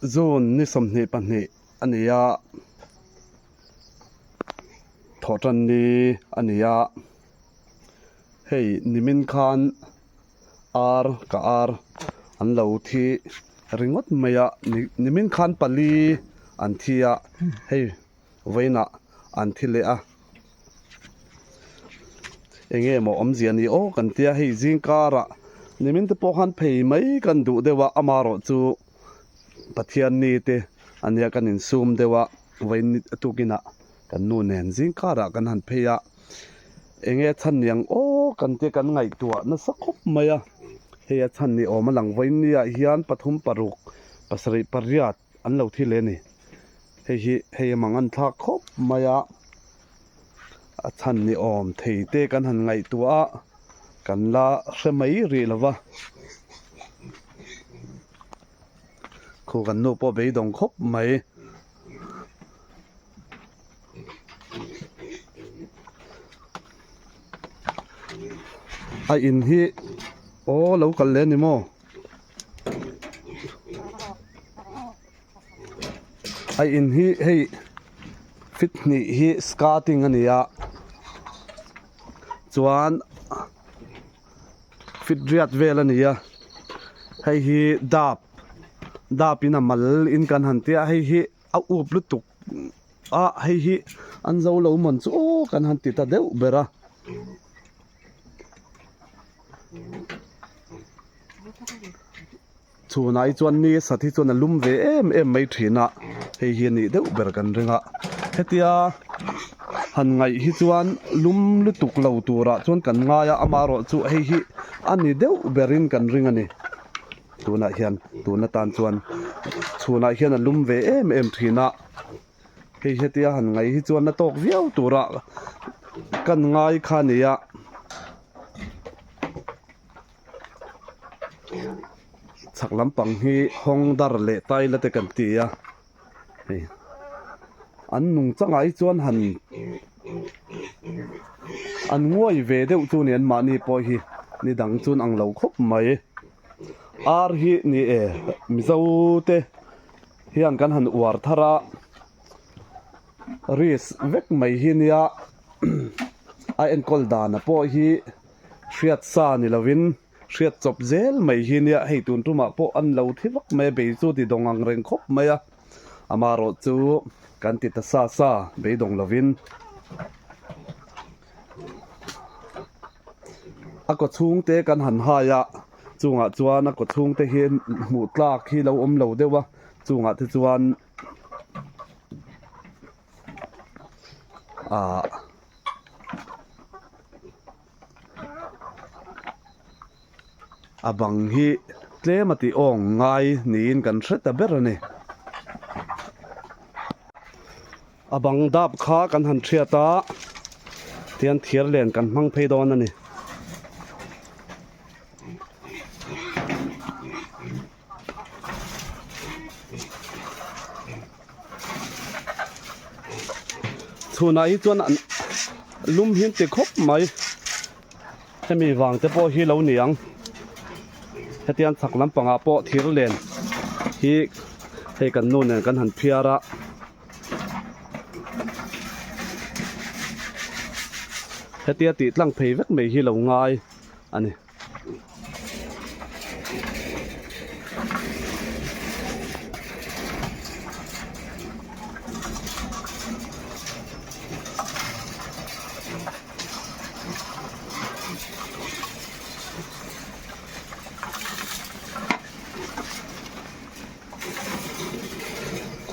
June ni 22 a ni a, thawhtan ni a ni a, hei nimin khan ar ka ar an lo thi ringawt mai a, nimin khan pali an thi a, hei. Vawiinah an thi leh a, eng nge maw awmzia ni aw kan tia hei zing karah nimin te pawh khan phei mai kan duh deuh a, amaherawh chu Pathian ni te a nia kan insum deuh a, vawiin tukinah kan nu nen zing karah kan han phei a, eng nge chhan ni ang aw kan tia kan ngaihtuah nasa khawp mai a, hei a chhan ni awm a lang vawiin niah hian pathum paruk pasarih pariat an lo thi leh a ni. Hei hi hei a mang an thlak khawp mai a, a chhan ni awm thei te kan han ngaihtuah a, kan la hre mai rih lo va. Khu kan nu pawh beidawng khawp mai. A in hi aw lo kal leh a ni maw? A in hi hei fit hnih hi skirting a ni a chuan fit riat vel a ni a hei hi dap dap in a mal in kan han tia hei hi a up lutuk a hei hi an zo lo mawn chu aw kan han ti ta deuh ber a. Chhunah hi chuan ni sat hi chuan a lum ve em em mai thin a, hei hi a nih deuh ber kan ring a, hetia han ngaih hi chuan lum lutuk lo turah chuan kan ngai a, amaherawh chu hei hi a ni deuh berin kan ring a ni, tunah hian tun atan chuan chhunah hian a lum ve em em thin a. Hei hetia han ngaih hi chuan a tawk viau tura kan ngai kha a ni a. Chhak lampang hi hawng dar leh taila te kan ti a, hei an nung changah hi chuan han an nguai ve deuh chu ni an mahni pawh hi ni dang chuan ang lo khawp mai. Ar hi ni e Mizo te. Hian kan han uar thar a, risk vek mai hi nia a enkawl dana pawh hi hriat sa ni lovin hriat chawp zel mai hi nia hei tun tumah pawh an lo thi vak mai a bei chu ti dawng ang reng khawp mai a amaherawh chu kan ti ta sa sa beidawng lovin a kaw chhungte kan han hai a. Chungah chuan a kaw chhungte hi hmuh tlak hi lo awm lo deuh a, chungah te chuan ahh a bang hi tlem a tih awng ngai niin kan hre ta ber a ni. A bang dap kha kan han thiat a, tihian thir len kan hmang phei dawn a ni. Chhunah hi chuan an lum hi an ti khawp mai. Hemi vang te pawh hi lo ni ang. Hetiang chhak lampangah pawh thir len hi hei kan nu nen kan han phiar a. Hetia tih tlang phei vek mai hi lo ngai a ni.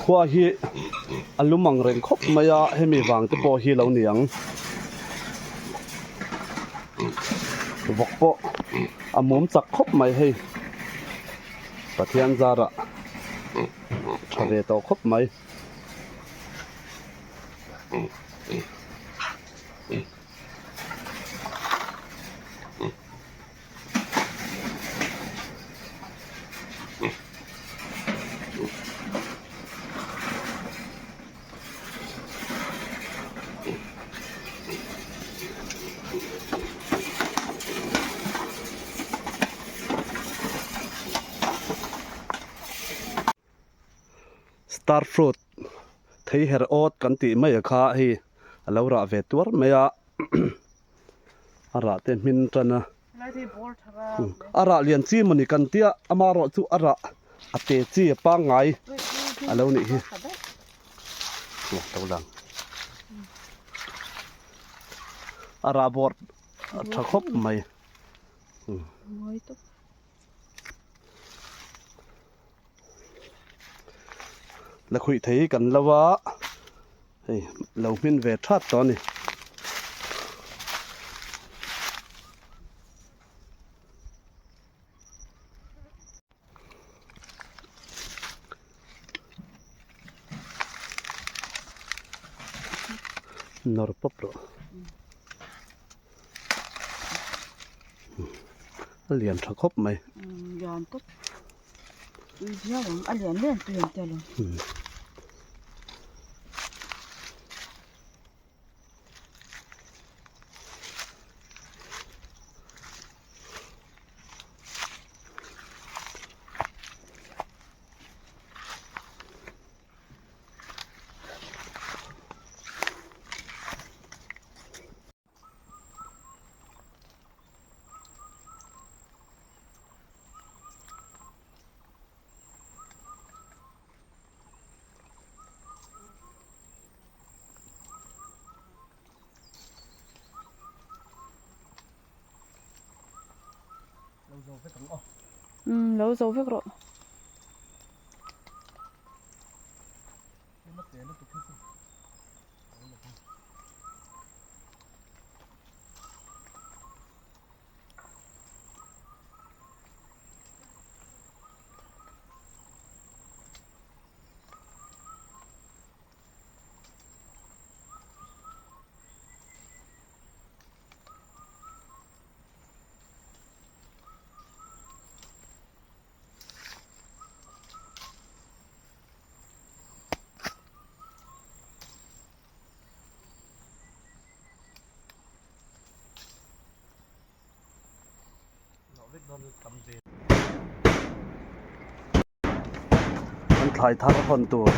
Khua hi a lum ang reng khawp mai a hemi vang te pawh hi lo ni ang vawk pawh a mum chak khawp mai hei Pathian zarah tha ve tawh khawp mai. Star fruit thei her awt kan tih mai a kha hei a lo rah ve tuar mai a a rah te hmin tan a a rah lian chi mawni kan tia amaherawh chu a rah a te chi a pangngai a lo nih hi lo lang a rah bawr a tha khawp mai. La khuih thei hi kan lo a hei lo hmin ve that tawh a ni. Nawr pawp rawh. A lian tha khawp mai. Lian tawp. Tui viau ang. A lian lian tui ang te alawm. Umm lo zo vek rawh. An thlai thar hawn tur.